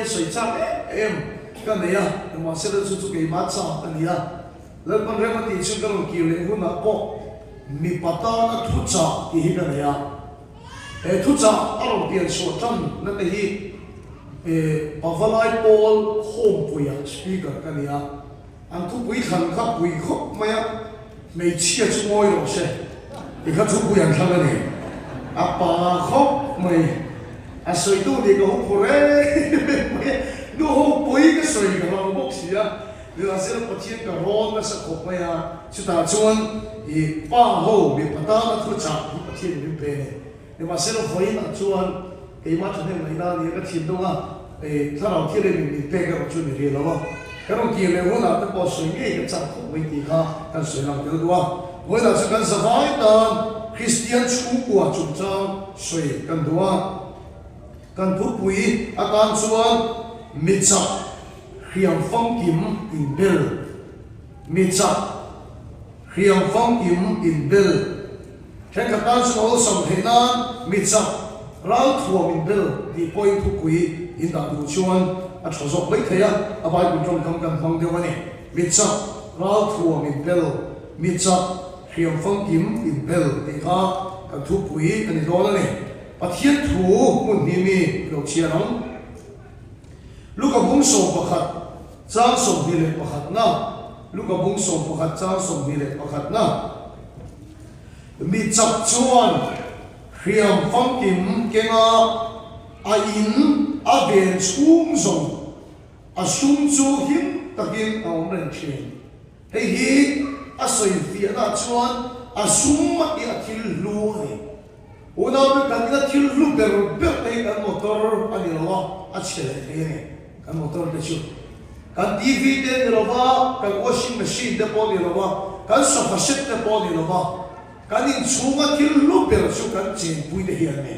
hian sawi chak em em ka nei a, nimahsela chu chu keimah chak a ni a. Lalpan rem a tih chu ka rawn kir leh hunah pawh mipa tana thuchah tih hi ka nei a. He thuchah a rawn pian chhuah tan na te hi Pavalai Pawl Khawmpuia Speaker ka ni a. An thupui thlan kha pui khawp mai a, hmeichhia chu ngawi rawh se ti kha thupui an thlang a ni. A pa khawp mai, a sawitu nih ka hu phu reng reng mai a, nu ho pui ka sawi ka hlau bawk si a, nimahsela Pathian ka rawn nasa khawp mai a, chutah chuan i pa ho mipa tana thuchah hi Pathian min pe a ni. Nimahsela vawiinah chuan keimah thahnem ngaihna a ni a, ka thin dawng a, thlarau thil em in min pek erawh chu ni rih lo a, kan rawn kir leh hunah te pawh sawi ngei ka chak khawp mai tih kha kan sawi lang tel duh a. Vawiinah chuan kan zavai tan Kristian chhungkua chungchang sawi kan duh a, kan thupui atan chuan mi chak hriam famkim inbel, mi chak hriam famkim inbel. Thenkhat tan chuan awlsam theih nan mi chak ralthuam in bel tih pawhin thupui in dah duh chuan a tha zawk mai thei a, a Bible tawngkam kan hmang deuh a ni. Mi chak ralthuam in bel, mi chak hriam famkim in bel tih kha kan thupui a ni dawn a ni. Pathian thu hmun hi mi i lo chhiar ang. Luka bung 11 chang 21 na, Luka bung 11 chang 21 na. Mi chak chuan hriam famkim kenga a in a ven chhung zawng a sum chu him takin a awm reng thin. Hei hi a sawi fiahna chuan a sum hi a thil hlu a ni. Unaute kan ina thil hlu ber ber te hi kan motor a ni lo a, a chhe leh thei a ni kan motor te chu. Kan TV te a ni lo va, kan washing machine te pawh a ni lo va, kan sofa set te pawh a ni lo va, kan inchhunga thil hlu ber chu kan chenpui te hi an ni.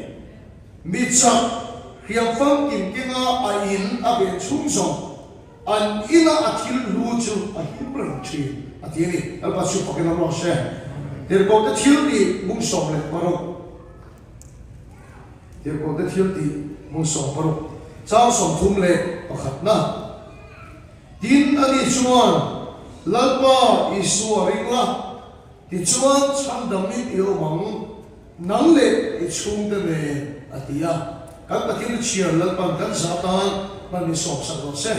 Mi chak, hriam famkim kenga a in a ven chhung zawng An ina a thil hlu chu a him reng thin, a ti a ni. Lalpa chu fakin a ruak se. Tirhkohte thil tih bung 16. Tirhkohte thil tih bung 16, chang 31 na. Tin, ani chuan, Lalpa Isua ring la, tichuan chhandamin i awm ang, nang leh i chhungte nen, a ti a. Kan Pathian chhiar Lalpan kan zah tan hman min sawmsak rawh se.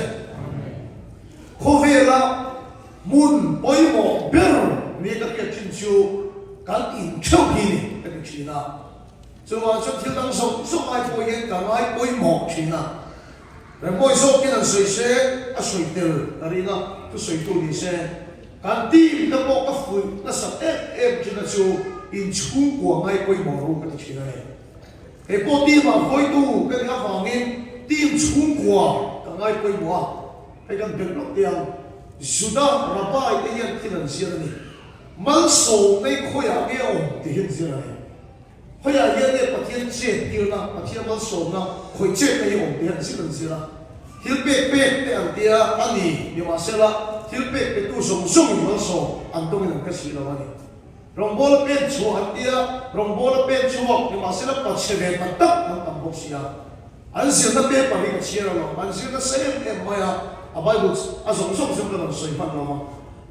Khawvela hmun pawimawh ber ni ka hriat thin chu kan intheuh hi ni ka ti thin a. Chuvang chuan thil dang zawng zawng ai pawh hian ka ngai pawimawh thin a. Remawi zawkin an sawi se a sawi tel ka ring a, thusawitu ni se. Kan team te pawh ka fuih nasat em em thin a chu inchhungkua ngai pawimawh ru ka ti thin a ni. He pawh team ah hawitu ka nih avangin team chhungkua ka ngai pawimawh a, hei kan belh lawk teh ang. Juda Rabbi te hian thil an zir a ni. Malsawmna i khawiah nge a awm tih hi an zir a ni. Khawiah hian nge Pathian chet tirna, Pathian malsawmna khawih chetna hi awm tih hi an zir an zir a. Thil pek pek te an tia a ni, nimahsela thil pek petu zawng zawngin malsawm an tawngin an hre si lo a ni. Rawngbâwl a pên chhuah an tia, rawngbâwl a pên chhuak, nimahsela pa chhe ve tak tak an tam bawk si a. An zirna paper hi ka chhiar alawm, an zir nasa em em mai a, a Bible a zawng zawng chu ka rawn sawi hman lo a.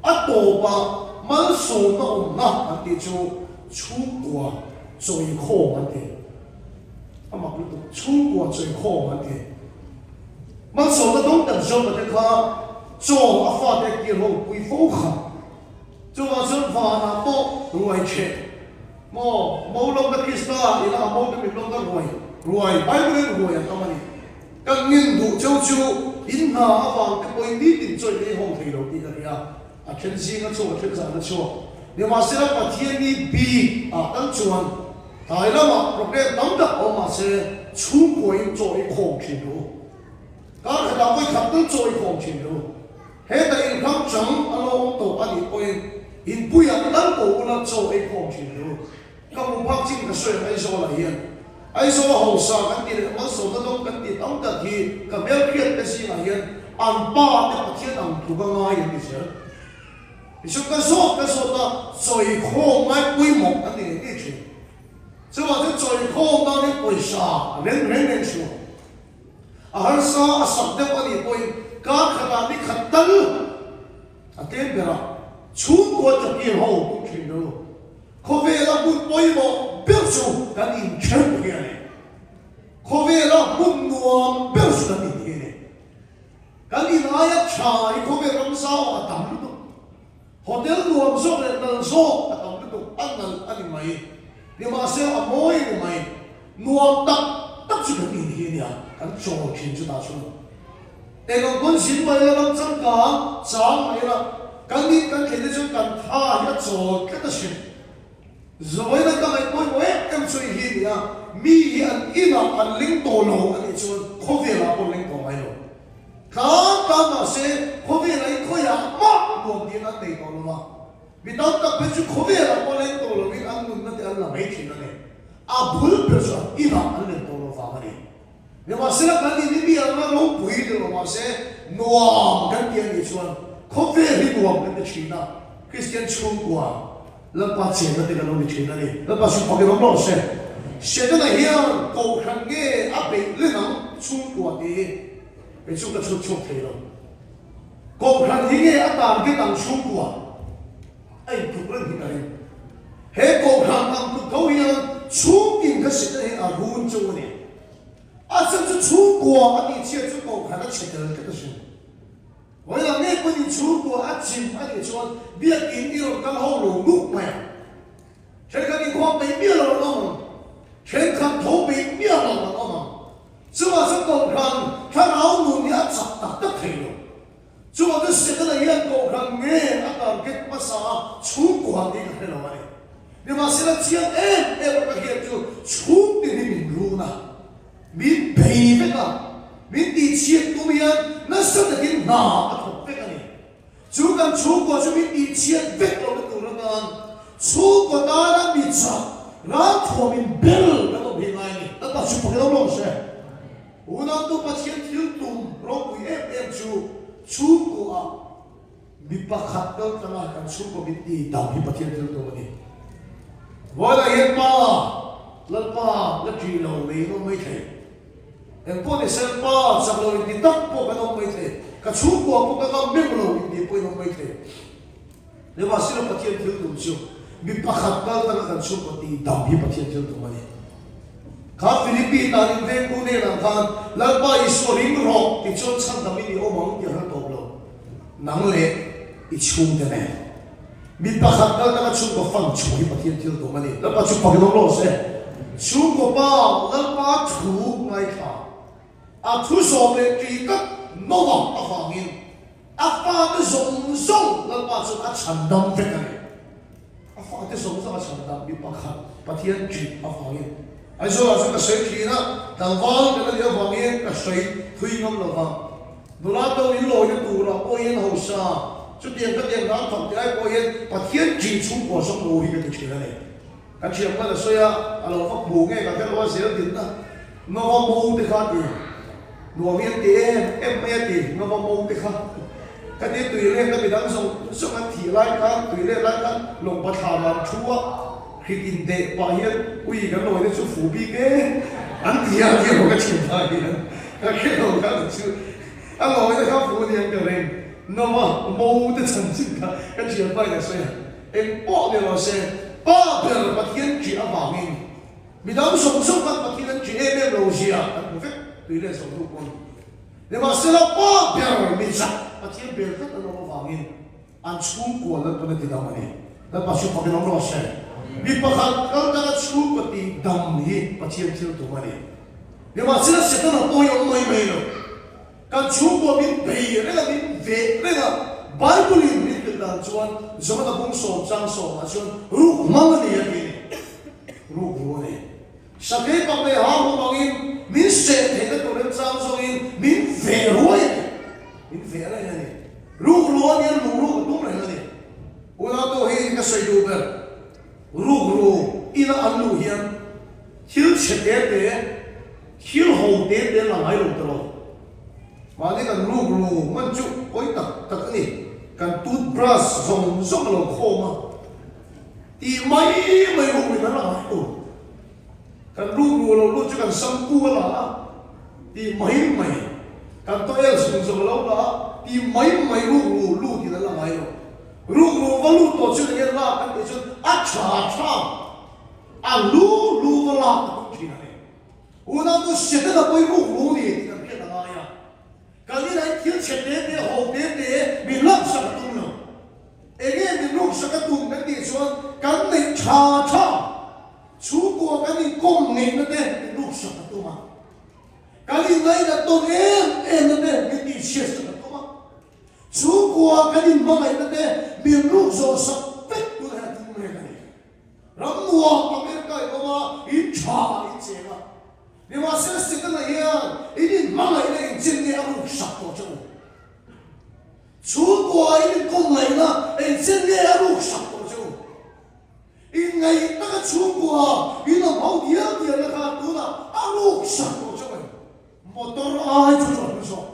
A tawpah malsawmna awmna an tih chu chhungkua chawikhawm an ti. A mak lutuk, chhungkua chawikhawm an ti. Malsawmna dawng tak zawk te kha chaw a fate kir ho pui fo kha. Chuvang chuan vanah pawh ruai chhe maw? Mo lawmna Krista ina a mo te min lawmna ruai, ruai, Bible in ruai an tam a ni. Kan ngin duh cheu chu in hna avang te pawhin nitin chawi ei ho thei lo tih ka hria. A then zing a chhuak, a then zan a chhuak. Nimahsela Pathian ni bik ah tal chuan tlai lamah program tam tak awm mahse chhungkua in chaw ei khawm thin ru. Kar khatah vawi khat tal chaw ei khawm thin ru. Heta inhlang chang a lo awm tawh a nih pawhin inpuiah tal ko ula chaw ei khawm thin ru. Ka hmu phak chin ka sawi ang Aizawlah hian. Aizawl a hausa kan tih leh malsawmna dawng kan tih tam tak hi ka hmelhriat te zingah hian an pa te Pathian ang tluk a ngai an ti zel. Tichuan ka zawt ka zawt a, chaw ei khawm ngai pawimawh an ni ngei ngei thin. Chuvang chuan chaw ei khawm danin pawisa reng reng reng chhuak. A harsa a sak deuh a nih pawhin kar khatah ni khat tal a tlem ber a, chhungkua chakir ho pawh thin lo. Khawvela hmun pawimawh ber chu kan intheuh hi a ni. Khawvela hmun nuam ber chu kan in hi a ni. Kan in aia tha hi khawvel ram zau a tam lutuk. Hotel nuam zawk leh nal zawk a tam lutuk, a nalh a ni mai. Nimahse a mawi a ni mai. Nuam tak tak chu kan in hi a nia, kan chawl thin chu tah chuan. Eng ang pawn zin mai ila ram changkang chang mai ila, kan in kan thlen te chuan kan tha hi a chawl tlat a hrim. Zawina ka ngaih pawimawh em em chu i hi a ni a, mi hi an inah an leng tawh lo a nih chuan khawvelah pawh leng tawh ngai lo. Tlang tlang mahse khawvelah hi khawiah mah nuam tiin an nei tawh lo a, mi tam tak phei chu khawvelah pawh leng tawh loin an nunna te an la mai thin a ni. A bul ber chu an inah an len tawh lo vang a ni. Nimahsela kan in hi mi anga ropui ni lo mahse nuam kan ti a nih chuan khawvel hi nuam kan ti thin a, Kristian chhungkua Lalpa chenna te kan lo ni thin a ni. Lalpa chu fakin awm rawh se. Setana hian kohhran nge a beih len ang chhungkua tih hi kei chu ka chhut chhuak thei lo. Kohhran hi nge a target ang chhungkua a intluk reng hi ka ring. He kohhran ang tluk tho hian chhungtin kha Setana hian a run chu a ni. A chhan chu chhungkua a tihchhiat chu kohhran a chhe tel tlat a hrim. Vawilah ngei pawhin inchhungkua a chim a nih chuan biakin i rawn kal ho lo nuk mai ang. Thenkhat inkhawm peih miah lo an awm ang. Thenkhat tho peih miah lo an awm ang. Chuvah chuan kohhran thlarau nun hi a chak tak tak thei lo. Chuvah chuan Setana hian kohhran nge a target hmasa a chhungkua tih ka hre lo a ni. Nimahsela chiang em em a ka hriat chu chhungtin hi min run a. Min bei vek a, min tihchhiat tum hian nasa takin hna a thawk vek a ni. Chu kan chhungkaw chu min tihchhiat vek lohna tur atan chhungkaw tana mi chak ralthuamin bel kan awm hi ngai a ni. Lalpa chu pakhat awm lo se. Unautu Pathian thil tum ropui em em chu chhungkaw ah Mi pakhat kal tlanga kan chhungkaw min ti dam hi Pathian thil tum a ni. Vawilah hian Pa, Lalpa la ṭih lo nei an awm mai thei. Eng pawh ni se Pa chak lo inti tak pawh kan awm mai thei. Ka chhungkua pawh ka ngam meuh lo inti pawhin awm mai thei. Nimahsela Pathian thil tum chu mi pakhat kal tlanga kan chhungkaw ti dam hi Pathian thil tum a ni. Kha Philippi tan in vengtu hnenah khan Lalpa Isua ring rawh tichuan chhandamin i awm ang tih a hre tawp lo. Nang leh i chhungte nen. Mi pakhat kal taka chhungkaw fan chhuah hi Pathian thil tum a ni. Lalpa chu fakin awm rawh se. Chhungkaw pa Lalpa thu ngaithla. A thu zawm leh ṭi tak Noah avangin a fate zawng zawng Lalpa chuan a chhan dam vek a ni. A fate zawng zawng a chhan dam mi pakhat Pathian ṭih avangin. Aizawlah chuan ka sawi ṭhin a, tlangval kan la nih avangin ka sawi thui ngam lo vang. Nula to in lawina turah pawh hian hausa, chutiang khatiang dan thawk tih ai pawh hian Pathian ṭih chhungkua zawk lo hi ka ti ṭhin a ni. Kan thiam khan a sawi a, a lo va hmu nge ka hre lo a zel dinna Nova mo te kha a ti. Nuam hi an ti em em mai a ti, Nova mo te kha. Ka ti tui lek a midang zawng zawng an thih lai khan, tui lek lai khan lawng pathlam ah an thu a, hrit indeh pah hian ui kan lawina chu fu bik e an ti a, ti emaw ka chhim phah hian ka hre lo kha chu a lawina kha fu a niang ka ring. Nova mo te chanchin kha ka thian pahin a sawi a, eng pawh ni lo se pa ber Pathian ṭih avangin Midang zawng zawng khan Pathian an ṭih em em lo zia kan hmu vek tui leh zawng hnu pawn. Nimahsela pa ber mi chak Pathian ber tlat an awm avangin an chhungkua Lalpan a ti dam a ni. Lalpa chu fakin awm rawh se. Mi pakhat kal taka chhungkua tih dam hi Pathian thil tum a ni. Nimahsela Setana pawh hi awm mai mai lo. Kan chhungkua min bei reng a, min veh reng a, Bible in min hrilh dan chuan Johana bung sawm chang sawmah chuan ruk hmang a ni a ti a ni. Ruk ru a ni. Sakei pak leh hau hum angin min seh theihna tur remchang zawngin min veh ruai a ni. Min veh reng a ni. Ruk ru a ni a, lung ruk a tum reng a ni. Unau pawh hi ka sawi duh ber. Ruk ru ina an luh hian thil chhe te te, Thil ho te te la ngai lo ta lo. Mahni kan ruk ru hman chu pawi tak tak a ni. Kan tooth brush zawng zawng a lo khawm a, tih mai mai ruk rin a la ngai lo. Kan ruk ru lo lut chu kan shampoo a la a. Ti mai mai. Kan tawh el sung zawng lo la ti mai mai rukru lut in an la ngai lo. Rukru va lut tawh chu enge lak kan tih chuan a tha tha a lu lu va lak a tum thin a ni. Unau chu Setana pawi rukru ni tih kan hriat a ngai a. Kan inah hian thil chhe te te ho te te min laksak a tum lo. Enge min ruksak a tum kan tih chuan kan neih tha tha chhungkua kan inkawm ngeihna te min ruksak a tum a. Kan inngaihna tawn em em na te min tihchhiat sak a tum a, chhungkua kan inhmangaihna te min ruk zawh sak vek tur hi a tum reng a ni. Ramnuam America in awm a, in tha in cheng a, nimahsela Setana hian in inhmangaihna engchen nge a ruk sak tawh che u? Chhungkua in inkawmngaihna engchen nge a ruk sak tawh che u? Inngaih taka chhungkua in awm ho dial dial na kha tunah a ruk sak tawh chauh a ni. Motor ai chu chu a hlu zawk.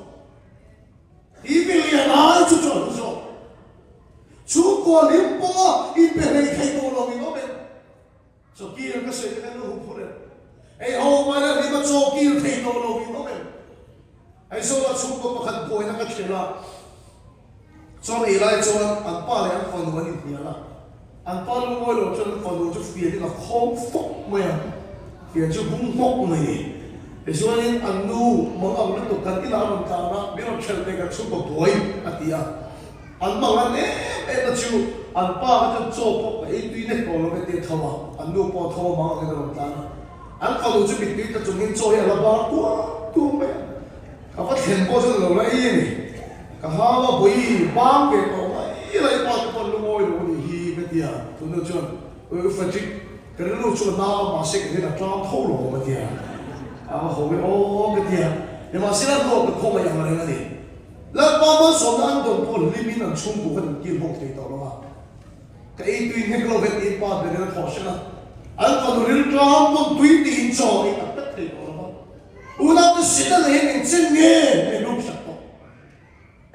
TV lian ai chu chu a hlu zawk. Chhungkua hlim pawnga inpe hlei thei tawh lo in awm em? Chawkil ka sawi te khan lo hup phur em? Ei ho maila hlima chawkil thei tawh lo in awm em? Aizawl-ah chhungkaw pakhat buaina ka ṭhel a, chuan ei lai chuan an pa leh an fanu an inhnial a, an pa lungawi lo chuan an fanu chu fianin a khawm fawk mai a, fian chu bung hmawk mai ni. Tichuanin an nu mang ang lutuk kan inah a rawn tlan a, min rawn ṭhelh ve kan chhungkaw buai a ti a, an mang an em em na chu an pa kha chuan chaw pawh ka ei tui nek tawh lo ve tih a tho a, an nu pawh a tho a mang angin a rawn tlan a. An fanu chu mittui tla chungin chaw hi a la bar tuam tuam mai a, ka va thlen pawh chuan a lo la ei a ni. Ka hau a, Bawi, bang ve tawh mai la i pa te pawh an lungawi lo a nih hi ka ti a, tunu chuan, Ui Frederick, ka rilru chu a nau a, mahse ka hian a tlang tho lo awm a ti a, a va haw e aw ka ti a, nimahsela hnuah ka khawngaih ang reng a ni. Lalpa malsawmna an dawn pawh hlimin an chhungkua khan an kil hawk thei tawh lo a. Ka ei tui nghek lo vek tiin pa ber in a thawh hreng a, an fanu ril tlang pawn tui tiin chaw ei tak tak thei tawh lo va. Unaute Setana hian eng chen nge min ruk sak tawh?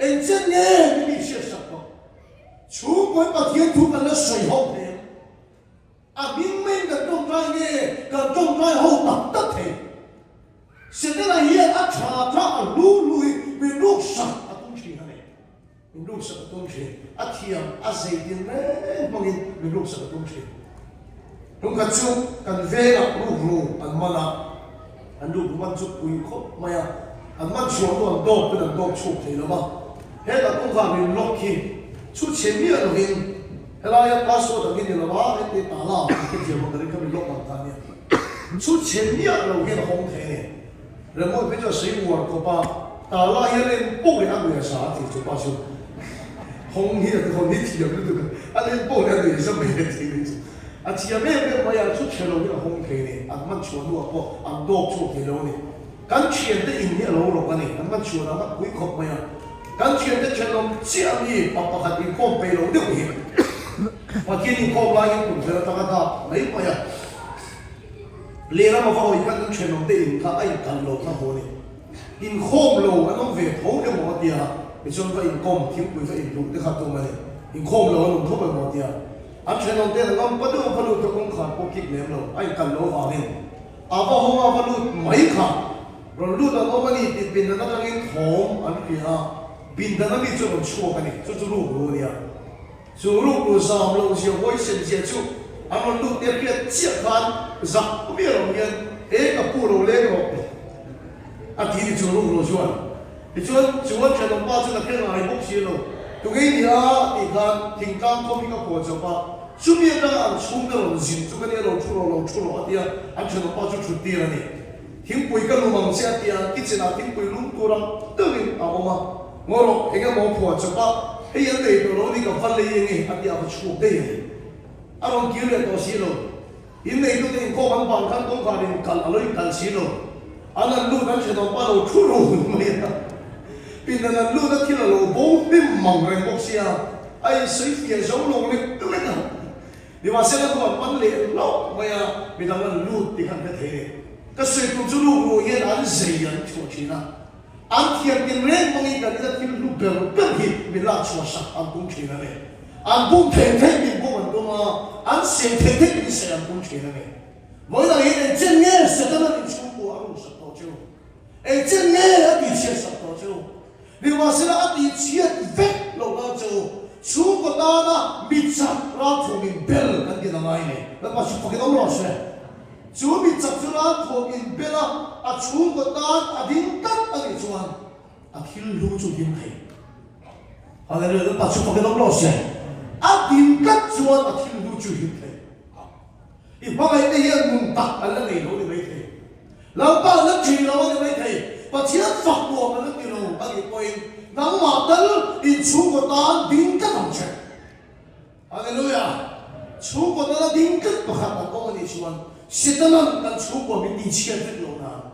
Eng chen nge min inhriat sak tawh? Chhungkawi Pathian thu kan la sawi ho thei ang. A hming maiin kan tawngtai nge kan tawngtai ho tak tak thei? Setana hian a tha tha a hlu hlu hi min ruk sak a tum thin a ni. Min ruksak a tum thin. A thiam, a zei tin reng hmangin min ruksak a tum thin. Tumkhat chu kan vengah rukru an man a, an rukru man chu pui khawp mai a, an man chhuah hnu an dawp pawn an dawp chhuak thei lo va. Hetah kawngkhar min lock hi chhu chhe miah lovin helaia password ang hi ni lo a, heti tala an hrethiam ang ka ring kha min lock ang kha a nia. Chhu chhe miah lo hian a hawng thei a ni. Remote phei chu a sawi uar khawp a, tala hi a len poh leh a nuih a za a ti chu pa chu hawng hi a ti hawn hi thiam lutuk a, a len poh leh a nuih a za mai a ti mai chu a thiam em em mai a, chu chhe lo hi a hawng thei a ni, an man chhuah hnuah pawh an dawk chhuak thei lo a ni. Kan thiante in hi a lo rawk a ni, an man chhuah dan a pui khawp mai a, kan thiante thenawm chiah mi pa pakhat inkhawm peih lo deuh hi Pathian inkhawm laiin tumhler atanga dak mai mai a. Lehlam a va hawi khan an thenawm te in kha a inkalh lo kha haw ni. Inkhawm lo an awm ve tho emaw a tia, tichuan va inkawm thingpui va inluh te kha tum a ni. Inkhawm lo an awm tho emaw a tia. An thenawm te an ngam pa deuh a va lut kha kawngkhar pawh kik lem lo, a inkalh lo avangin a va hawng a va lut mai kha. Rawn lut an awm a ni tih pindan atangin thawm an hria a, pindan ami chu a rawn chhuak a ni, chu chu ruk ru a nia. Chu rukru zam loh zia huaisen zia chu an rawn lut te hriat chiah khan zak miah lo hian he ka pu lo leng rawh a ti ni chu rukru chuan. Tichuan chu an thenawm pa chuan a hre ngai bawk si lo. Tunge i nia tih khan thingtlang khawm hi ka phuah chawp a, chumi atanga an chhungte rawn zin chu ka nia lo thu rawh lo thu rawh a tia an thenawm pa chu thut tir a ni. Thingpui ka lum ang che a ti a, kitchen ah thingpui lum tur ang deuhin a awm a, Ngaw rawh, eng emaw phuah chawp a, hei an nei tawh lo ni ka va lei enge a ti a va chhuak daih a ni. A rawn kir leh tawh si lo. In neitute inkhawm an ban khan kawngkhar in kalh a lo inkalh si lo. An an lut an thenawm pa lo thu run mai a. Pindan an lut a thil a lo bo hlim mang reng bawk sia, a insawi fiah zo lo lek lek a. Nimahsela hnu an pan leh hlauh mai a, midang an lut tih kha an hre thei a ni. Ka sawi tum chu ruk ruh hian an zei an chhuah thin a, an thiam tin reng hmangin kan ina thil hlu ber ber hi min lak chhuah sak an tum thin a ni. An bum theih theih min bum an tum a, an seh theih theih min seh an tum thin a ni. Vawiinah hian engchen nge Setana min chhungkua a ruksak tawh cheu? Eng chen nge a tihchhiat sak tawh chu? Nimahsela a tihchhiat vek loh nan chu chhungkaw tana mi chak ralthuam in bel kan din a ngai nei. Lalpa chu fakin awm rawh se. Chu mi chak chu ralthuam in bel a, a chhungkaw tan a ding tlat a nih chuan a thil hlu chu him thei. Hallelujah, Lalpa chu fakin awm rawh se. A din tlat chuan a thil hlu chu him thei. I hmangaihte hian nun tak an la nei lo a ni maithei. Lalpa an la ṭhin lo a ni maithei. Pathian fak nuam an la ti lo a nih pawhin nangmah tal inchhungkaw tan ding tlat ang che. Hallelujah! Chhungkaw tala ding tlat pakhat an awm a nih chuan Setanan kan chhungkua min tihchhiat vek lo nan,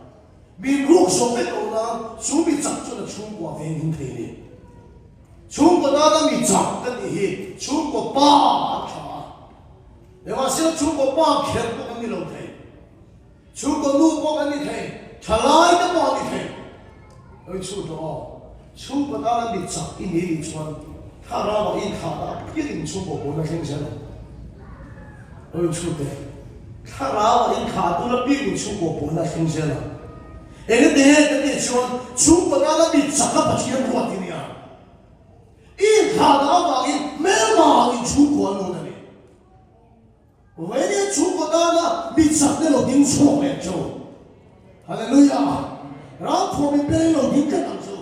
min ruk zawh vek lo nan chu mi chak chuan a chhungkua veng him thei a ni. Chhungkaw tana mi chak ka tih hi chhungkaw pa an ṭha a. Nimahsela chhungkaw pa kher pawh kan ni lo thei, chhungkaw nu pawh kan ni thei, thalai te pawh an ni thei. Oi chhut rawh aw, chhungkaw tana mi chak i ni nih chuan thlarau ah i thlah dah piak in chhungkaw pawn a thleng zel ang. Oi chhut e, thlarau ah i thlah tuna piak in chhungkaw pawn a thleng zel ang. Engati nge kan tih chuan chhungkaw tana mi chak a Pathian ruat i nia. I inthahna avangin hmelma in chhungkua an lut a ni. Vawiin chhungkaw tana mi chakte lo ding chhuak leh chu. Hallelujah! Ralthuam in peng lo ding tlat ang chu.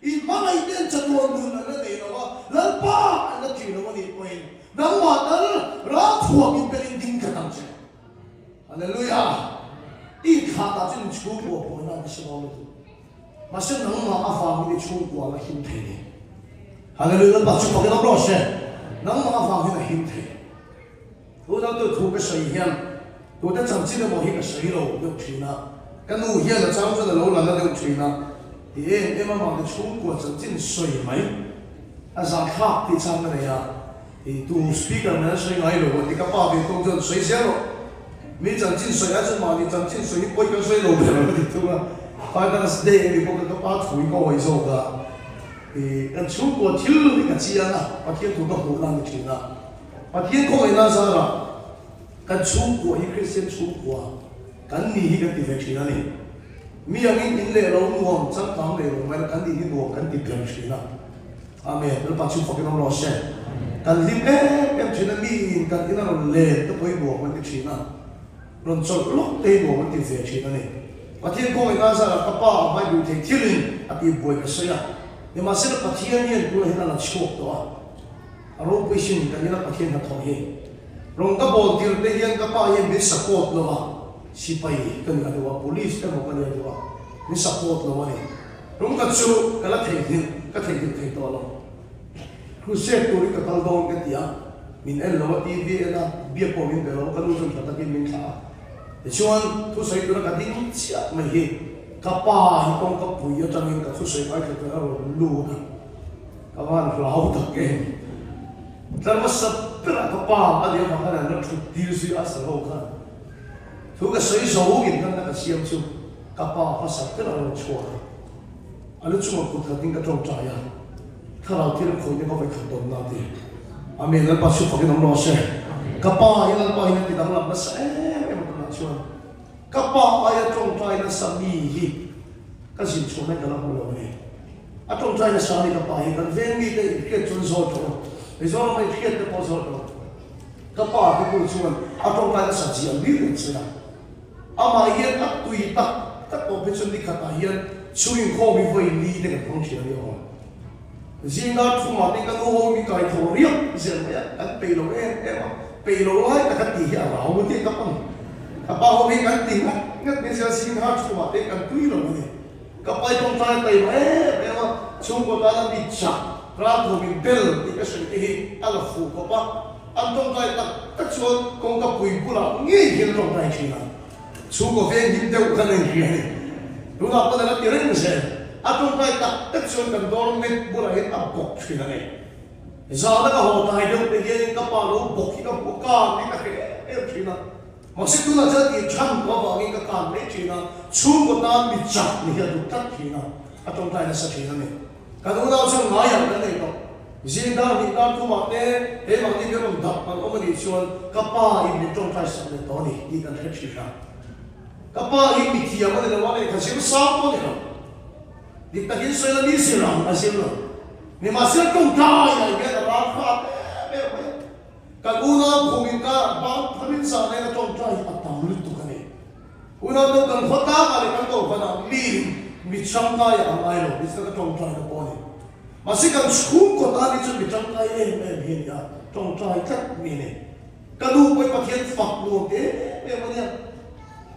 In hmangaih ten chatuan nun an la nei lo a, Lalpa an la ṭih lo a nih pawhin nangmah tal ralthuam in peng in ding tlat ang che. Hallelujah! I inthahna chu in chhungkua pawhina an hre dawn lutuk. Mahse nangmah avangin i chhungkua la him thei ni. Hallelujah Lalpa chu fakin awm rawh se. Nangmah avangin a him thei. Tunau thu ka sawi hian tute chanchin emaw hi ka sawi lo deuh thin a, ka nu hian a chang chuan a lo la na deuh thin a, ti em em a mahni chhungkua chanchin sawi mai a zahthlak tih chang ka nei a. I tu speaker mai an sawi ngai lo a ti ka pa ve tawng chuan sawi zel rawh. Mi chanchin sawi ai chuan mahni chanchin sawi hi pawi kan sawi lo ber a ti thung a. Father's Day a ni bawk a ka pa thu hi ka hawi zawk a. I kan chhungkua thil hi ka chiang a, Pathian thu ka hmuh na a ni thin a. Pathian khawngaihna zarah kan chhungkua hi Kristian chhungkua kan ni hi kan ti ve thin a ni. Mi angin in leh lo nuam changkang leh lo mai la kan nih hi nuam kan ti ber thin a. Amen. Lalpa chu fakin awm rawh se. Kan hlim em em thin a, miin kan ina rawn len te pawh hi nuam an ti thin a, rawn chawlh lawk te hi nuam an ti ve thin a ni. Pathian khawngaihna zarah ka pa a hmai duh thei thilin a tih buai ka sawi a, nimahsela Pathian hian tunah hian a la chhuak tawh a, a ropui sin kan ina Pathian hnathawh hi. Rawn ka bawl tir te hian ka pa hian min support lo a, sipai ka nih a duh a, police emaw ka nih a duh a, min support lo a ni. Tum ka chu ka la theihnghilh, ka theihnghilh thei tawh lo. Crusade turin ka kal dawn ka ti a, min en lo a, TV en a, biak pawh min be lo, ka nu chuan tha takin min thlah a. Tichuan, thusawi tura ka ding chiah mai hi ka pa hi kawngka pui atangin ka thusawi ngaithla chuan a rawn lut a, ka van hlau tak em. Tlar hmasa berah ka pa a nih avang khan an la thut tir zui a, sa ho khan. Thu ka sawi zo in hmanna ka siam chu. Ka pa hmasa ber a rawn chhuak a, a lu chungah kut khatin ka tawngtai a, Thlarau thil khawihna ka vawikhat tawn na ti. Amen, Lalpa chu fakin awm rawh se. Ka pa hi Lalpa hian a ti danglam nasa em em a tunah chuan ka pa aia tawngtai nasa mi hi ka zin chhuahna in ka la hmu lo a ni. A tawngtai nasa a ni ka pa hi, kan veng mite inhriat chuan zawt rawh u, Mizoram a inhriat te pawh zawt rawh u. Ka pa te pawh chuan a tawngtai nasa zia hlir an sawi a. Amah hian a tui tak tak awm phei chuan nikhatah hian chhung inkhawm hi vawi li te kan hmang thin a ni awm. Zinga thumah te ka nu ho min kai tho riak zel mai a, kan peih lo em em a, peih lo lai taka tih hi a rau maw tih ka pan. Ka pa ho hi kan ti ngat ngat mai zel zinga thumah te kan tui lo a ni. Ka pai tawngtai a taima em em a, chhungkaw tana mi chak ralthuam in bel tih ka sawi te hi a la fuh khawp a. An tawngtai tak tak chuan kawngka pui bulah ngei hian a tawngtai thin a, chhungkaw veng him deuh khan a inhria a ni. Tunah pawn a la ti reng zel. A tawngtai tak tak chuan kan dawr mek bulah hian a bawk thin a ni. Zana ka haw tai deuh te hianin ka pa lo bawk hi ka hmu a, kan hi ka hreh em em thin a. Mahse tunah chuan tih chhan tawh avangin ka kan mai thin a, chhungkaw tan mi chak ni hi a duh tlat thin a, a tawngtai nasa thin a ni. Kan unau chuan ngaiah kan nei tawh. Zing dar hnih dar thumah te he mahni te rawn dap an awm a nih chuan ka pa in min tawngtai sak leh tawh a ni tih kan hre thin a. Ka pa hi mithiam a ni lo a, lehkha zir sang pawh a ni lo. Dik takin sawi la mi zir ang a zir lo. Nimahsela tawngtai ah hian a ral hrat em em mai a. Kan unau khum inkar ban pharin zah nen a tawngtai hi a tam lutuk a ni. Unau deuh kan khaw tlangah leh kan kohhranah mi mi tangkai ah a ngai lo, mizote ka tawngtai na pawh a ni. Mahse kan chhungkaw tan hi chuan mi tangkai em em hi a ni a, tawngtai tlat mi a ni. Ka nu pawhin Pathian fak nuam em em a nia.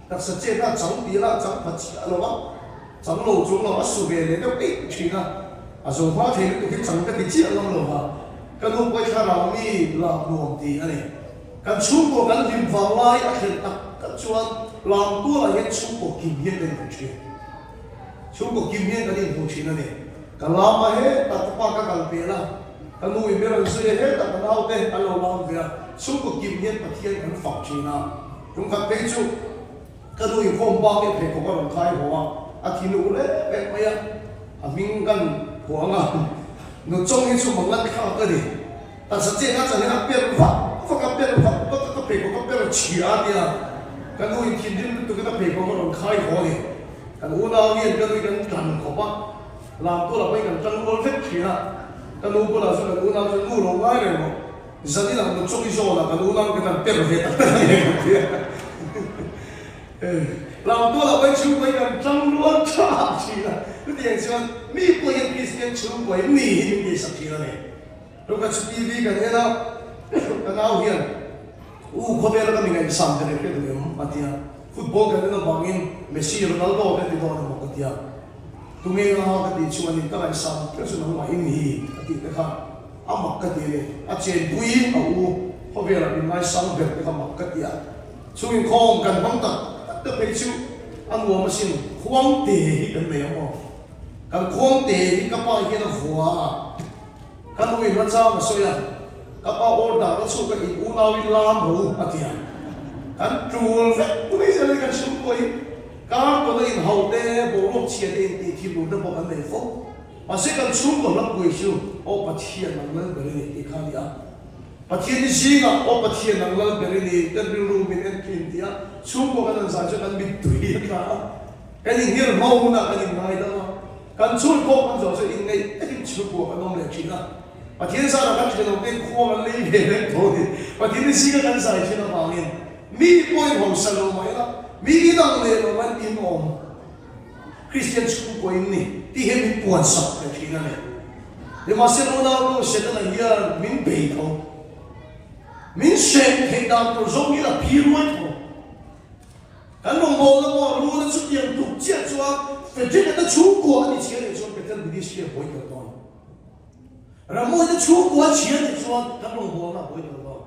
Taksa chetna a chang tih lah a chang pha chiah lo a, chang lo chung lo a su ve leh deuh eih thin a, a zo hma thei lutuk hi chang ka ti chiah ngam lo va, ka nu pawhin thlarau mi lak nuam ti a ni. Kan chhungkaw kan hlim vang lai a thlen tak tak chuan Lamtualah hian chhungkaw kim hian kan inhmu thin. Chhungkaw kim hian kan inhmu thin a ni. Ka lam a hetah ka pa ka kal pel a, ka nu in ber an zui a hetah ka naute an lo lam ve a, chhungkaw kim hian Pathian kan fak thin a. Tumkhat phei chu ka nu inkhawm bak in pheikhawk a rawn khai haw a, a thi nu rep rep mai a, a hming kan phuang a, nuchawng hi chu mangan thlak a ni. Taksa chet a chan hian a per vak vak a, per vak vak a, ka pheikhawk a per chhia a tia, ka nu in thinrim lutuk in a pheikhawk a rawn khai haw a ni. Kan unau hian ka nu hi kan tlan khawp a, lamtual ah pawhin kan tang rual vek thin a, ka nu bulah chuan kan unau chuan nu lo ngai reng rawh, zanin ang nu chawk i zawn a, kan unau kan han per ve tak tak a ni kan ti a. Lamtual ah pawhin chhungkaw hi kan tang rual tha thin a, chutiang chuan mi pawh hian Kristian chhungkaw hi mi hi min tihsak thin a ni. Tluk a chu TV kan en a, ka nau hian U khawvela ka mi ngaihsam ka nei hriat duh em? a ti a, football kan en avangin Messi, Ronaldo te ti dawn emaw ka ti a, tunge nga ka tih chuanin ka ngaihsam ber chu nangmah in hi a tih te kha a mak ka ti a ni, a chenpui a u khawvela min ngaisang ber te kha mak ka ti a, chungin khawm kan hmang tak tak te phei chu a nuam asin, khuangte hi kan nei ang aw, kan khuangte hi ka pa hian a vua a. Ka nu in rachang a sawi a, ka pa order a chhuk a in unau in lam rawh u a ti a. Kan tul vek mai zel a ni kan chhungkaw hi. Kar tawna in hauh te, boruak chhia te in tih thil ur te pawh kan nei fo. Mahse kan chhungkaw hlapui chu Aw Pathian nang lal ber i ni tih kha a ni a. Pathian i zingah Aw Pathian nang lal ber i ni kan rilru min en thin tih a chhungkaw kan han zai chu kan mittui a tla a. Kan inghir hma hunah kan inngaidam a. Kan chhun pawh kan zawh chu inngeih takin chhungkua kan awm leh thin a, Pathian zarah kan thenawm te khua kan lei ve vek tho a ni. Pathian hi zinga kan zai thin avangin mi pawhin hausa lo mah ila, mi inang leh lo mah in awm Kristian chhungkua in ni tih hian min puan sak leh thin a ni. Nimahsela unau nu Setana hian min bei tho, min hreh theih dan tur zawng hi la phi ruai tho. Kan rawngbawlna pawh a rul a chutiang tuk chiah chuan Frederick-a te chhungkua a ni chhia leh chuan Bethel Ministry a buai tel dawn. Ramawite chhungkua a chhia nih chuan kan rawngbawlna a buai tel dawn.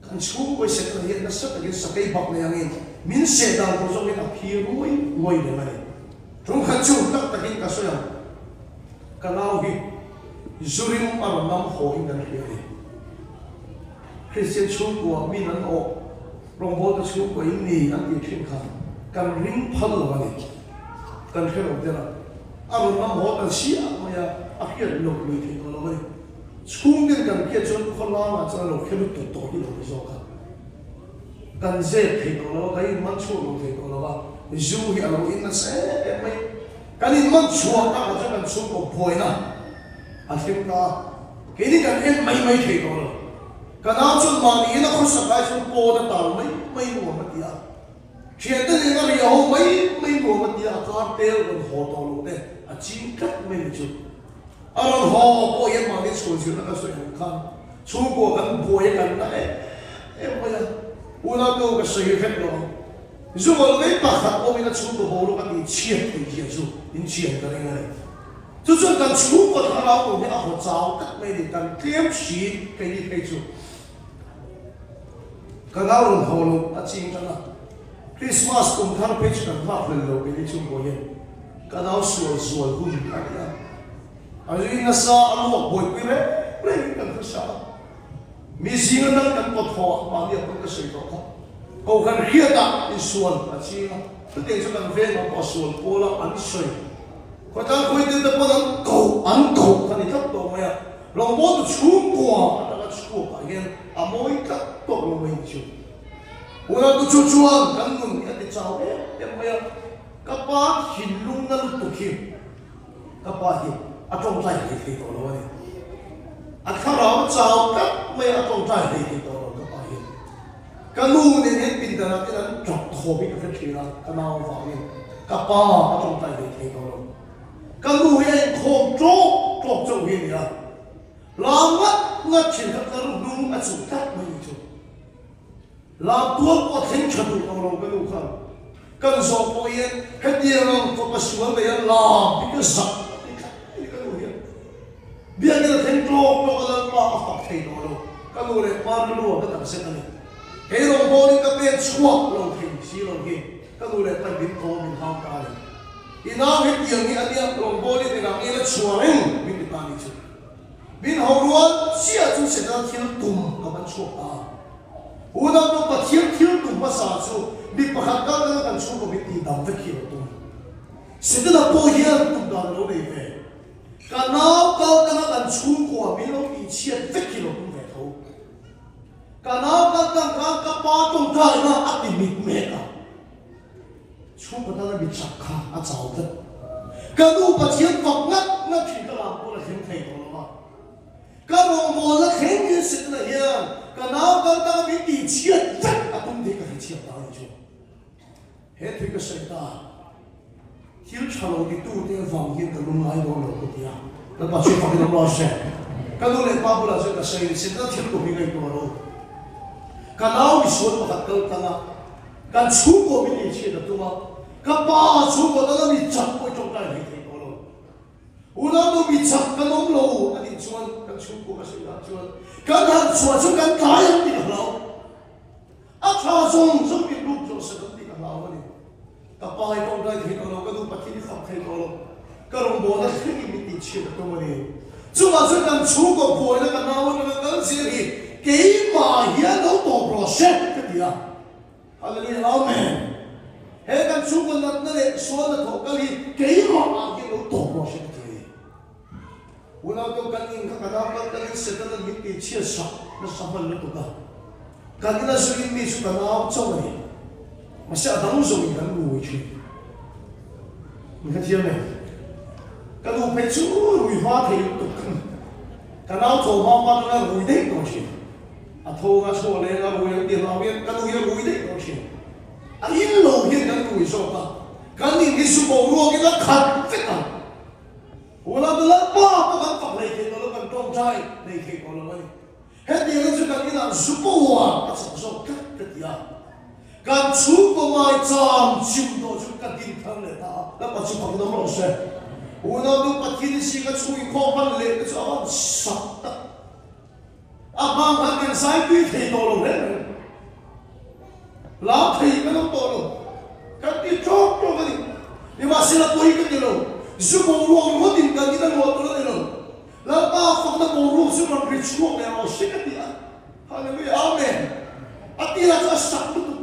Kan chhungkua i Setana hian nasa takin sakei bak nei angin min seh dan tur zawkin a phi ruai ruai reng a ni. Ṭumkhat chu tak takin ka sawi ang, ka nau hi zu rim a rawn nam haw in kan hria a ni. Kristian chhungkua min an awh, rawngbawltu chhungkua in ni an tih thin kha kan ring phal lo a ni. Kan hre lo der a, a rawn lam haw ta chiah mai a, a hriat loh lui theih tawh lo a ni. Chhungten kan hriat chuan khawlangah chuan a lo hre lutuk tawh hi lo ni zawk a. Kan zep thei tawh lo a, kan inman chhuak lo thei tawh lo a, zu hi a lo in nasa em em mai. Kan inman chhuah takah chuan kan chhungkaw buaina a thleng ta a. Keini kan en mai mai thei tawh lo. Ka nau chuan mahni in a khawsak lai chuan pawn a tal mai mai nuam a ti a. Thiante nen a riah ho mai mai nuam a ti a, a kar tel rawn haw tawh loh te a ching tlat mai ni chu. A rawn haw pawh hian mahni chhuan zirna ka sawi ang khan chhungkua kan buai a kan na em em mai a. Unau te ho ka sawi vek lo ang. Zuval mai pakhat awmin a chhungkaw boruak a tih chhiat theih zia chu in chian ka ring a ni. Chu chuan kan chhungkaw thlarau nun hi a haw chau tak mai a ni, kan tlem si keini phei chu. Ka nau rawn haw lo a ching tan a, Christmas kum thar phei chu kan nghak hlel lo keini chhungkaw hian ka nau sual zual hun a ni a, a ri nasa a luak buaipui reng reng in kan hre a, mi zinga dang kan pawt haw a mahni ah pawn ka sawi tawh kha, Kohhran hriatah insual a ching a, chutiang chu kan vengah pawh a sual pawl a an sawi. Khawtlang khawitin te pawn an koh an koh kha ni tlat tawh mai a, rawngbawltu chhungkua atanga chhuakah hian a mawi tlat tawh lo mai ni chu. Unautu chu chuan kan nun hi a ti. chau em em mai a. Ka pa thinlung na lutuk hi ka pa hi a tawngtai hlei thei tawh lo a ni. A thlarau chau tlat mai a, a tawngtai hlei thei tawh lo ka pa hian. Ka nu nen hian pindanah ten an tap thawm hi ka hre thin a, ka nau vangin ka pa a tawngtai hlei thei tawh lo. Ka nu hi a inkhawm tawk tawk chauh hi a ni a, lam ngat ngat thin kha ka hnung a chuh tlat mai ni chu. Lam tual pawh a thleng tha duh tawh lo ka nu khan. Kan zawh pawh hian hetiang ang fapa sual nei a lam hi ka zak a ti tlat mai ni ka nu hian. Biakin a thleng tawk tawk a Lalpa a fak thei tawh lo. Ka nu leh pa rilru a ka dang zet a ni. Kei rawngbawlin ka pek chhuak lo thei si lo hi ka nu leh pa min thaw min hau ta a ni. I nau hetiang hi a nia rawngbawlin engah nge la chhuah reng min ti ta ni chu. Min ho rual chiah chu Setana thil tum ka man chhuak ta a. Unau pawh Pathian thil tum hmasa chu mi pakhat kal kal kan chhungkaw min tih dam vek hi a lo tum. Setana pawh hian tum dan a lo nei ve. Ka nau kal kanga kan chhungkua min lo tih chhiat vek hi lo tum ve tho. Ka nau kal kang khan ka pa tawngtaina a ti mit mek a. Chhungkaw tana mi chak kha a chau tlat. Ka nu Pathian fak ngat ngat thin ka lam pawn a thleng thei tawh lo a. Ka rawngbawlna thleng in Setana hian ka nau kal kanga min tih chhiat vek a tum tih ka hrethiam ta a ni chu. He thui ka sawi ta, thil tha lo titute avang hian ka lungngai dawn lo ka ti a, Lalpa chu fakin awm rawh se. Ka nu leh pa bulah chuan ka sawi ni, Setana thil kum hi ngaihtuah rawh u. Ka nau misual pakhat kal tlang a, kan chhungkaw min inchhiat a tum a, ka pa chhungkaw tana mi chak pawh i tawngtai hlei thei tawh lo. Unau nu mi chak kan awm lo a nih chuan kan chhungkaw ka sawi dah chuan kan han chhuah chu kan tlai ang tih ka hlau. A tha zawng zawng min ruk zawh sak ang tih ka hlau a ni. Ka pa i tawngtai thei tawh lo, ka nu Pathian i fak thei tawh lo, ka rawngbawlna thlengin min tihchhiat a tum a ni. Chuvang chuan kan chhungkaw buaina ka nau atanga kal zel hi keimah hian lo tawp rawh se ka ti a. Hallelujah Amen. He kan chhungkaw natna leh sualna thawh kal hi keimah ah hian lo tawp rawh se ka ti a ni. Unau to kan in kha ka nau kal kalin Setana'n min ti chhiat sak nasa hman lutuk a, kan ina zuin mi chu ka nau chauh a ni. Mahse a dang zawngin kan rui thin. Min hrethiam em? Ka nu phei chu rui hma thei lutuk ka nau tho hma hma atanga rui daih tawh thin. A tho anga chhuah leng a rui ang ti hlau hian ka nu hi a rui daih tawh thin. A in lo hian kan rui zawk a, kan in hi su boruakin a khat vek a. Unau te Lalpa pawh kan fak hlei thei tawh lo, kan tawngtai hlei thei tawh lo a ni. Hetiang chu kan inah zu pawh a chak zawk tlat ka ti a. Kan chhungkaw mai cham chim tawh chu ka din thar leh ta a, Lalpa chu fakin awm rawh se. Unau nu Pathian i zinga chhung inkhawm hman leh te chu a van sak tak. A hmang khan kan zai tui thei tawh lo reng reng. Lam thei kan awm tawh lo. Kan ti tawk tawk a ni. Nimahsela pawi ka ti lo. Zu boruak ringawtin kan in a luah tur a ni lo. Lalpa fakna boruak chu rawn ri chhuak leh rawh se ka ti a. Hallelujah Amen. A tirah chu a sak lutuk.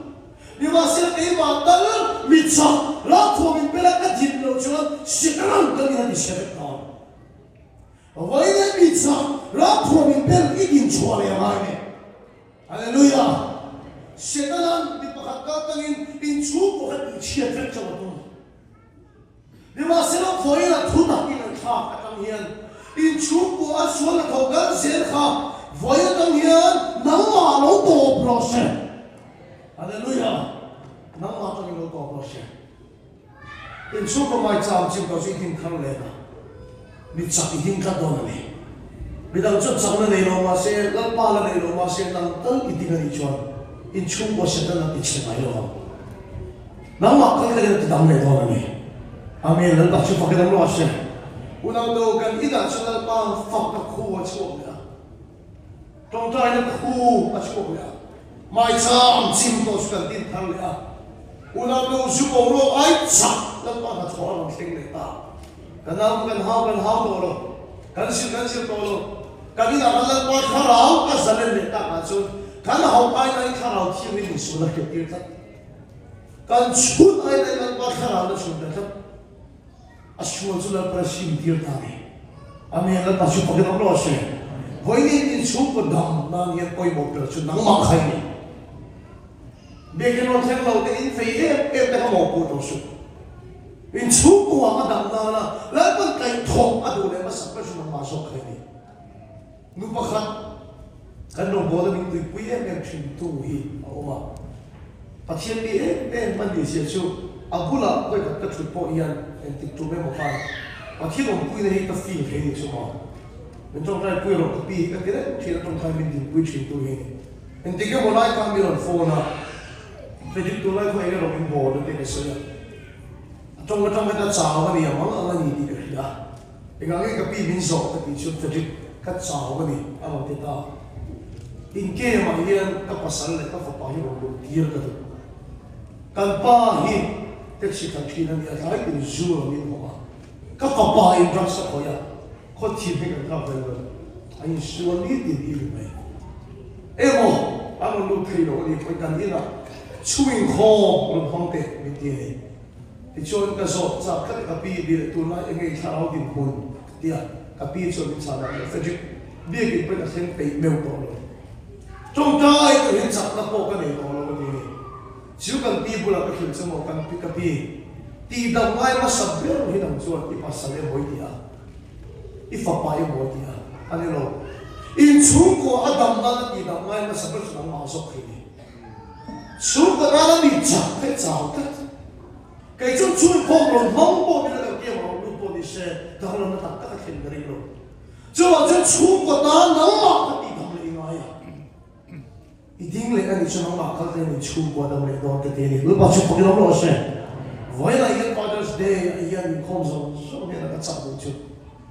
Nimahsela keimah tal mi chak lalthuam in bela ka din loh chuan Setanan kan in a ti chhe vek dawn. Vawiin mi chak lalthuam in bel i din chhuah leh a ngai nge. Hallelujah! Setana'n mi pakhat kal tangin inchhungkaw kha tihchhiat vek chauh a tum. Nimahsela vawiin a thu tak in an thlak atang hian inchhungkaw a sual a tho kal zel kha vawiin atang hian nangmah lo tawp rawh se. Hallelujah! Nangmah atangin lo tawp rawh se. Inchhungkaw mai cham chim tawh chu i hnim thar leh a, mi chak i him tlat dawn a ni. Midang chuan chakna nei lo mahse, Lalpa la nei lo mahse nang tal i ding a nih chuan inchhungkaw Satan a ti chhe ngai lo ang. Nangmah kal khalin a ti dang leh dawn a ni. Amen, Lalpa chu fakin awm rawh se. Unau kan inah chuan Lalpa fakna khu a chhuak leh a. Tawngtaina khu a chhuak leh a, maicham chim tawh chu kan din thar leh a, unau zu boruak ai chak Lalpa hnathawh a rawn thleng leh ta. Ka nau chu kan hau kan hau tawh lo, kan zir kan zir tawh lo, kan inah kan Lalpa thlarau a zalen leh takah chuan kan hauh ainain thlarau thiangin insual a hriat tir tlat. Kan chhun ainain Lalpa thlarau na chhun ta tlat. A sual chu Lalpa sim tir ta a ni. Amen, Lalpa chu fakin awm rawh se. Vawiin in chhungkaw dam nan hian pawimawh ber chu nangmah kha i ni. Biakin rawn thleng lo te in fei em em te kha mawhpuh tawh suh. In chhungkua a dam nana Lalpan kaihthawh a duh leh hmasak ber chu nangmah zawk kha i ni. Nu pakhat kan rawngbawla min tuipui em em thin tu hi a awm a. Pathian mi em em a nih zia chu a bulah vawikhat ka thut pawh hian engtik tum emaw khan Pathian awmpuina hi ka feel thei ni chu maw. Min tawngtai pui rawh ka pi hi ka ti reng thin a tawngtai min dinpui thin tu hi a ni. Engtik emaw lai khan mi rawn phone a, Frederick tunlai khaw eng erawh min bawl a tih ka sawi a. A tawng atang khan ka chau a ni ang ang a ni tih ka hria. Engah nge ka pi min zawh ka tih chuan Frederick ka chau a ni a rawn ti ta. In game ah hian ka pasal leh ka fapa hi rawn luh tir ka duh. Kan pa hi taxi khalh thin a ni a, tlai tin zu rawn in hawng a. Ka fapa in drugs a khawih a, khaw thim hi kan kap vel lo. A insual ni tin hi ni mai. Emaw an rawn lut thei lo a ni pawhin kan inah chhungin khaw rawn hmang teh min ti a ni. Tichuan ka zawt chak tlat ka pi bil tunlai eng nge thlarau dinhmun ka ti a, ka pi chuan min chhan a, Frederick biakin pawhin a thleng peih meuh tawh lo. Tawngtai turin chakna pawh ka nei tawh lo a ti a ni. Chu kan pi bulah ka hrilh che maw kan pi ka pi tihdam ngai hmasa ber hi nang chuan i pasal emaw i ti a, i fapa emaw i ti a, a ni lo. Inchhungkua a dam nana tihdam ngai hmasa ber chu nangmah zawk hi a ni. Chhungkaw nana mi chak te chau tlat. Kei chuan chhungkhawm rawn hmang pawh ni la kan kiam rawn lut pawh ni se danglamna tak tak a thlen ka ring lo. Chuvang chuan chhungkaw tan nangmah ka tih dam leh i ngai a. I ding leh a nih chu nangmah kal te ni chhungkua dam leh dawn ka ti a ni. Lalpa chu fak i lawm rawh se. Vawiinah hian Father's Day ah hian inkhawm zawng zawng hian a ka chak duh chu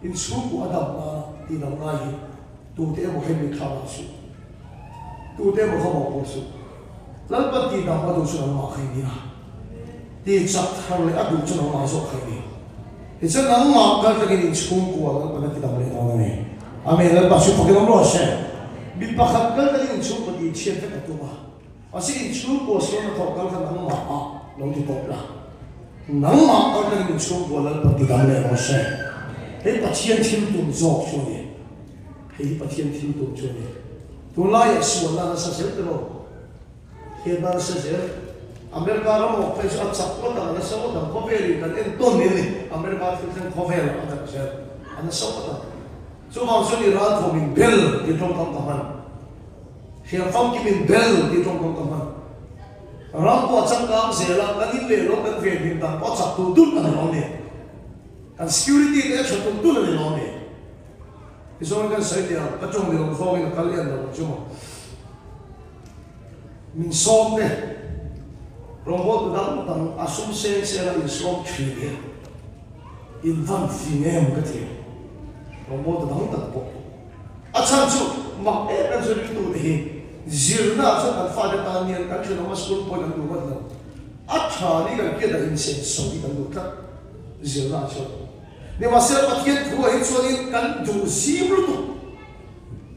in chhungkua a dam nana tih dam ngai hi tute emaw kha in mitthla dah suh. Tute emaw kha mawhpuh suh. Lalpa tih dam a duh chu nangmah kha i ni a. Tih chak thar leh a duh chu nangmah zawk kha i ni. Tichuan nangmah kal takin in chhungkua Lalpan a ti dam leh dawn a ni. Amen. Lalpa chu fakin awm rawh se. Mi pakhat kal takin in chhungkua tih chhiat vek a tum a. Mahse in chhungkua sualna thawh kal kha nangmah ah lo ti tawp la. Nangmah kal takin in chhungkua Lalpan ti dam leh rawh se. Hei Pathian thil tum zawk chu a ni. Hei hi Pathian thil tum chu a ni. Tunlaiah sualna a nasa zel tiraw? Hriatna a nasa zel. America ram awk phei chu a chak ngawt ang, a nasa ngawt ang. Khawvelin kan entawn mai a ni. America thil thleng khawvelah a chak zel. A nasa ngawt ang. Chuvang chuan i ralthawm in bel tih tawngkam ka hman. Hriam famkim in bel tih tawngkam ka hman. Ram pawh a changkang zel a, kan in leh lo kan venhim dan pawh a chak tulh tulh a ni lo a ni. Kan security te a tha tulh tulh a ni lo a ni. Tichuan kan sawi teh ang, ka tawng ni lo zawngin a kal em lo ang chu maw. Min sawm te, rawngbawltu dang dang a sum seng seng a insawm thin hi in van fing em ka ti, rawngbawltu dang dang pawh. A chhan chu mak em em chu ringtu te hi zirna ah chuan kan fate tan hian kan thenawm a school pawhin an duh ngawt lo. A tha ni kan hriat ah insenso hi kan duh tlat zirna ah chuan. Nimahsela Pathian thu ah hi chuanin kan duh zim lutuk.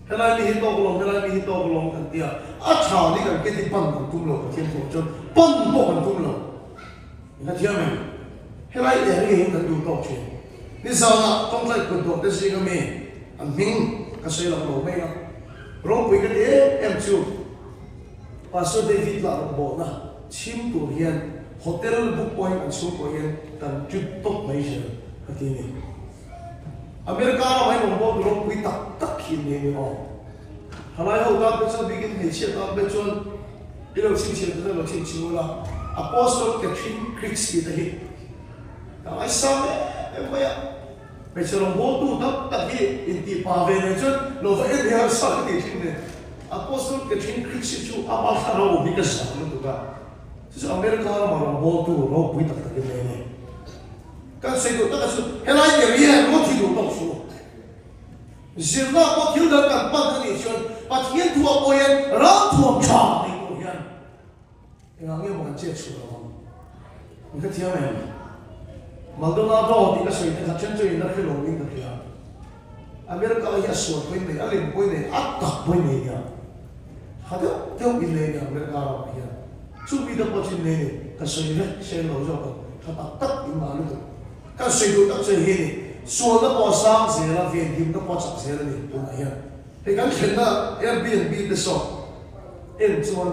Helai mi hi tawk lawm, helai mi hi tawk lawm kan ti a, a tha ni kan keti pan kan tum lo Pathian thu ah chuan pan pawh kan tum lo. Eng a thiam em? Helai area hi kan duh tawk thin. Nizanah tawngtai kut dawh te zinga mi an hming ka sawi lang lo mai a, ropui ka ti em em chu Pastor David lah rawngbawlna chhim tur hian hotel book pawhin an chhungkaw hian kan trip tawp mai zel ka ti a ni. America ramah hian rawngbawltu ropui tak tak hi an nei a ni aw. Thalai ho tan pawh chuan bikin hmeichhia tan pawh chuan i lo chhinchhiah te chuan lo chhinchhiah ula Apostle Catherine Cricks tih te hi ka ngaisang em em mai a. Hmeichhe rawngbawltu tam tak hi intih pa ve nen chuan lo va en hi harsa ka tih thin nen. Apostle Catherine Cricks hi chu ama thlarau hi ka zak lutuk a. Chu chu America rama rawngbawltu ropui tak takin nei a ni. Kan sawi duh taka chu helai area ringawt hi duh tawk suh. Zirna pawh thil dang kan pan a nih chuan Pathian thuah pawh hian ralthuam tha nei tur hian Engah nge maw kan chet chhuah lo ang? Min ka thiam em? Maldonado tih ka sawi te kha then chu in a hre lo in ka hria. America hi a sual pawhin nei, a lem pawhin nei, a tak pawhin nei nia. Tha deuh deuh in nei nia America ramah hian. Chu mi te pawh chu in nei ni, ka sawi vek seng lo zawk ang, tha tak tak in ngah lutuk. Kan sawi duh tak chu hei hi a ni, sualna pawh a sang zel a, venhimna pawh a chak zel a ni tunah hian. Hei kan thlenna Airbnb te saw en chuan.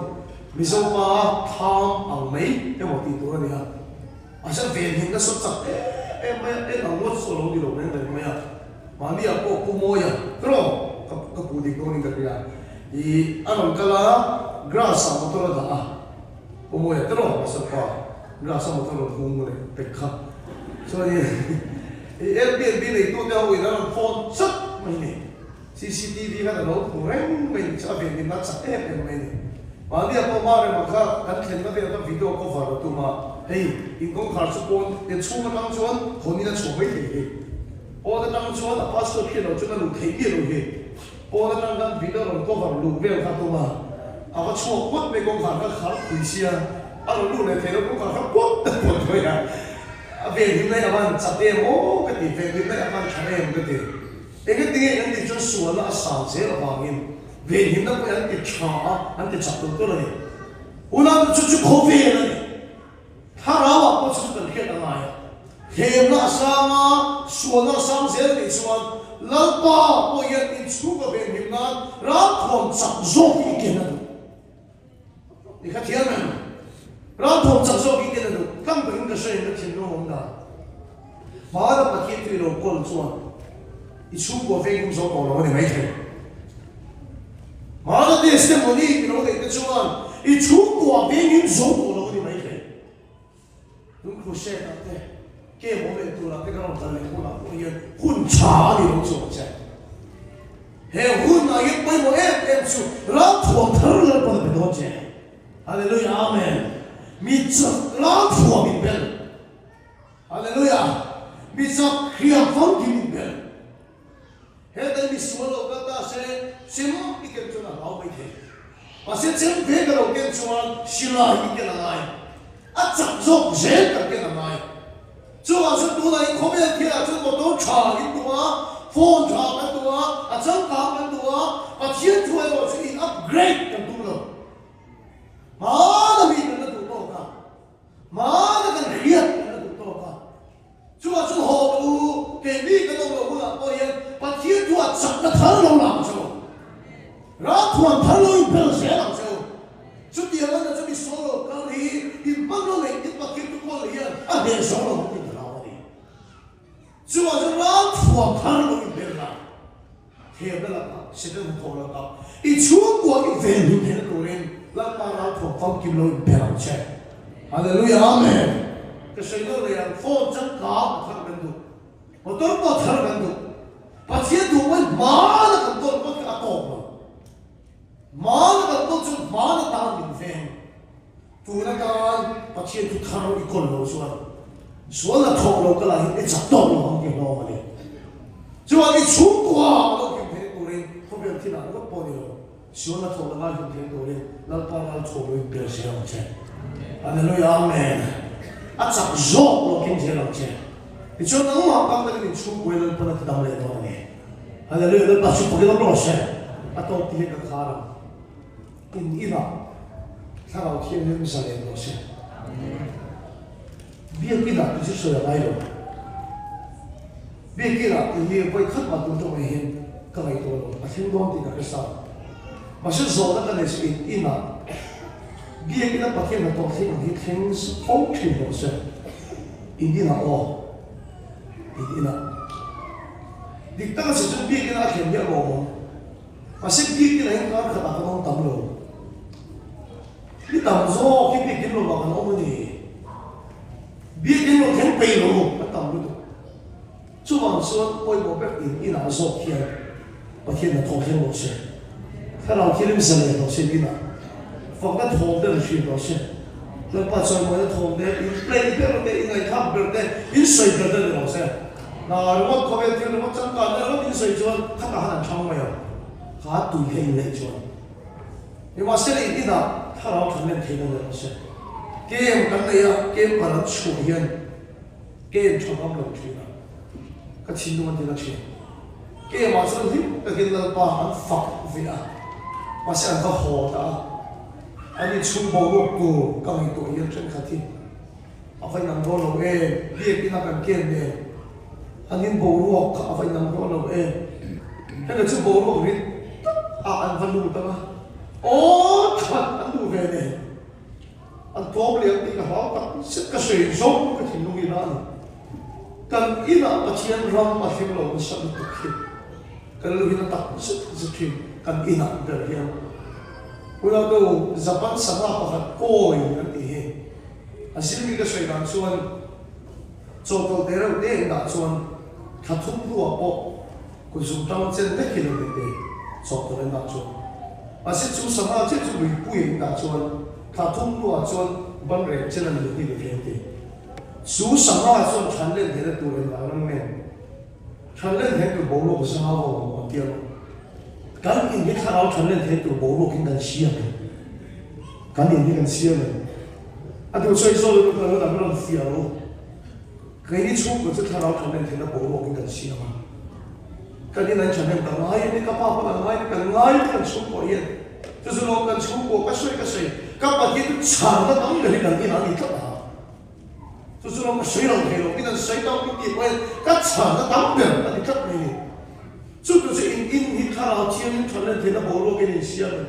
Mizo pa thlam ang mai emaw tih tur a ni a. Mahse a venhim nasa chak em em mai a, en ang ngawt chu a lo ni lo reng reng mai a. Mahni ah pawh Pu Mawia tiraw ka ka puh dik dawnin ka hria i a rawn kal a, grass ah motor a dah a, Pu Mawia tiraw Pastor pa grass a motor rawn hung leh pek kha chuanin i Airbnb neitute ho in a rawn phone chat mai ni. Cctv khan a lo hmu reng mai ni chu a venhim a chak em em mai ni. Mahni a pawh Marema kha kan thlenna vel kha video cover a tum a, hei in kawngkhar chu pawn in chhung atang chuan hawn in a chhuah mai thei hi. Pawn atang chuan a password hriat loh chuan a luh theih miah lo hi. Pawn atang khan video rawn cover luh vel kha a tum a, a va chhuak pawt mai kawngkhar kha khar phui sia a rawn luh leh thei lo kawngkhar kha pawt ta pawt mai a, a venhim na hi a van chak em aw ka ti, venhim na hi a van tha em ka ti. Engati nge kan tih chuan sualna a sang zel avangin venhimna pawh hi an ti tha a, an ti chak tur tur a ni. Unau chu chu khawvel a ni. Thlarauah pawh chu chu kan hriat a ngai a. Thlemna a sang a, sualna a sang zel a nih chuan Lalpa pawh hian inchhungkaw venhim nan ralthuam chak zawk hi i ken a duh. I kha thiam em? Ralthuam chak zawk i ken a duh. Tlang takin ka hre in ka thinlung awm dan. Hmana Pathian chu i lo kawl chuan i chhungkua veng him zo tawh lo a ni maithei. Hmana testimony i lo neih te chuan i chhungkua veng him zo tawh lo a ni maithei. Tun crusade ah te, game awm leh turah te ka rawn kal leh hunah pawh hian hun tha a ni lo chuang che. He hunah hian pawimawh em em chu ralthuam thar Lalpan a pe dawn che. Hallelujah Amen. Mi chak ralthuam in bel. Hallelujah. Mi chak hriam famkim in bel. Hetlai mi sual lo kal ta se, chem i ken chuan a hlau mai thei. Mahse chem ve ka lo ken chuan silai i ken a ngai. A chak zawk zel kan ken a ngai. Chuvang chuan tunah in khawvel thilah chuan motor tha in duh a, phone tha kan duh a, a changkang kan duh a, Pathian thu erawh chu in upgrade kan tum lo. Hmana mi kan la duh tawk a, hmana kan hriat kan la duh tawk a. Chuvah chuan haw tawh u, keini kan awm loh hunah pawh hian Pathian thu a chakna thar lo la ang che u. Ralthuam thar lo inphel zel ang che u. Chutiang a na chu misual lo kal hi inhmanraw leh in Pathian thu kawl hian a hneh zo lo tih ka hlau a ni. Chuvah chuan ralthuam thar lo inphel la. Thlemna lakah, Satan hnathawh lakah i chhungkua i venhim theihna turin Lalpa ralthuam famkim lo in ber ang che. Hallelujah Amen. Ka sawi lo leh ang, phone changkang a thar kan duh, motor pawh a thar kan duh, Pathian duh pawn hmana kan kawl pawh khi a tawk lo. Hmana kan kawl chuan hmana tan min veng. Tun atan Pathian thu thar i kawl lo chuan sual la thawk lo ka lah hi i chak tawk lo ang ti hlawm a ni. Chuan i chhungkua a lo hlim theih turin khawvel thil ah ringawt pawh ni lo, sual la thawk langa hlim theih turin Lalpa ral chhuak lo in ber zel ang che. Hallelujah Amen. A chak zawk lo keng zel ang che. Tichuan nangmah kang takin in chhungkua i Lalpan a ti dam leh dawn a ni. Hallelujah Lalpa chu pakin awm rawh se. A tawp ti hian ka khar ang. In inah Thlarau Thianghlim zalen rawh se. Biakinah tih chu sawi a ngai lo. Biakinah tih hi vawi khat mah tum tawh mai hian ka ngaihtuah lo, a thleng dawn tih ka hre sa. Mahse zawhna ka nei chu in inah Biakina Pathian hnathawh thleng ang hi thleng fo thin rawh se. In inah aw. In inah. Dik taka sawi chuan Biakina a thlen hi a lawmawm. Mahse biak in ah hian kar khatah kan awm tam lo. Mi tam zawk hi biak in lovah kan awm a ni. Biak in lo thleng peih lo a tam lutuk. Chuvang chuan pawimawh ber in inah zawk hian Pathian hnathawh thleng rawh se. Thlarau thilim zalen rawh se in inah. Fakna thawm te an hriat rawh se. Lalpa chawimawina thawm te, in play ber te, in ngaihthlak ber te, in sawi ber te ni rawh se. Hna ringawt khawvel thil ringawt changkanna ringawt in sawi chuan khatah khan an chhang mai ang. Kha tui kha in neih chuan. Nimahsela in inah thlarau than len theihna ni rawh se. Kem kan nei a, kem kal an chhuah hian kem tha ngam lo thin a, ka thinlung an ti na thin. Kemah chuan hlim takin Lalpa an fak ve a, mahse an va haw ta a. An inchhung boruak tur ka ngaihtuah hian thenkhat hi a va inang dawn lo em, biakina kan ken nen an in boruak kha a va inang dawn lo em. Hemi chu boruak rit tak ah an va lut ang a, aw that an duh ve nen. An tlawm leh ang tih ka hlau tak zet ka sawi zawng ka thinlung ina a ni. Kan inah Pathian ram a thleng lo nasa lutuk hi kan lu hin a tak zet zet thin kan inah ber hian. Unautu Japan sangha pakhat kawi an tih hi a zirmi ka sawi dan chuan chawhtawlh te reuh te inah chuan thla thum hnuah pawh Kut zung tang chen vek hi lo ni te chawp tur an dah chuan. Mahse chu sangha chiah chu luipui an dah chuan thla thum hnuah chuan ban reng chen a ni hi ni ve ti. Chu sangha chuan than len theihna tur engvang ram nge? Than len theihna tur boruak zau a awm ang tia maw? Kan in hi thlarau than len theihna tur boruak in kan siam em? Kan in hi kan siam em? A duh sawi zawk in kan rawn rawn fiah lo. Keini chhungkua chu thlarau thahnem theihna boruakin kan siam a, kan in an thahnem ka ngai a ni, ka pa pawn a ngai a ni, kan ngai a ni kan chhungkua hian. Chu chu lawm kan chhungkua ka sawi ka sawi, ka Pathian chu chhanna tam ber hi kan inah a ni tlat a. Chu chu lawm ka sawi lo thei lo, min an sawi tam min tih pawhin ka chhanna tam ber a ni tlat mai a ni. Chu chu chu in in hi thlarau thiangin thahnem theihna boruakin in siam a ni.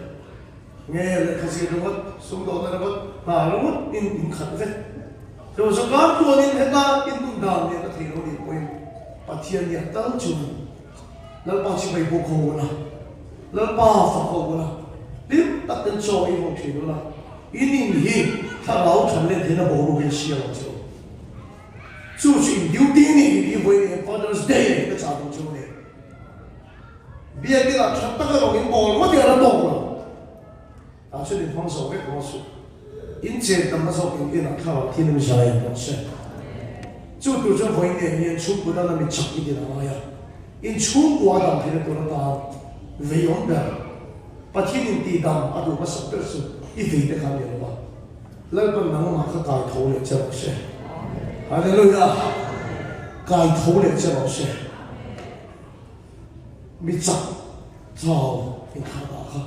Nge lehkha zir ringawt, sumdawhna ringawt, hna ringawt in in khat vek. Chu sawrkar tuanin heta in nun dan nen a thei lo nih pawhin Pathian nia tal chuan Lalpa chibai bawk ho ula, Lalpa fak ho ula, hlim tak ten chaw ei ho thin ula, in in hi thlarau than len theihna boruak in siam ang che u. Chu chu in duty nih hi tih vawiin eng Father's Day ka chah duh chu a ni. Biakin ah tha taka rawng in bawl ngawt hian a tawk lo. Tah chuan in hmang zawh vek rawh suh. In chen tamna zawk in en ah thlarau thil in zai ang rawh se. Chu tur chuan vawiin nen hian chhungkua dana mi chak i din a ngai a. In chhungkua a dam theihna tur atan vei awm ber. Pathian in tih dam a duh hmasak ber chu i vei te kha a ni lo va. Lalpan nangmah kha kai tho leh che rawh se. Hallelujah! Kai tho leh che rawh se. Mi chak chau inthahna kha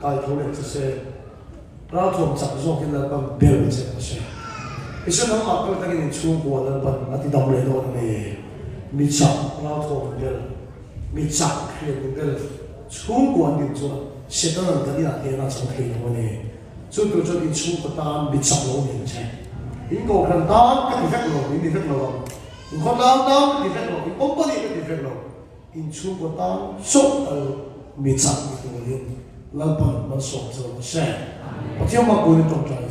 kai tho leh che se, ralthuam chak zawkin Lalpan bel che rawh se. Isua nangmah kal takin in chhungkua Lalpan a ti dam leh dawn a ni. Mi chak ralthuam bel, mi chak hriatna bel chhungkua an din chuan Setana'n kan inah hnenah a chang thei lo a ni. Chu tur chuan in chhungkaw tan mi chak lo ni ang che. In kohhran tan ka ti vek lo, in ni vek lo ang. In khawtlang tan ka ti vek lo, in company ka ti vek lo, in chhungkaw tan chauh kal mi chak ni turin Lalpan malsawm che rawh se. Pathian hma kunin tawngtai.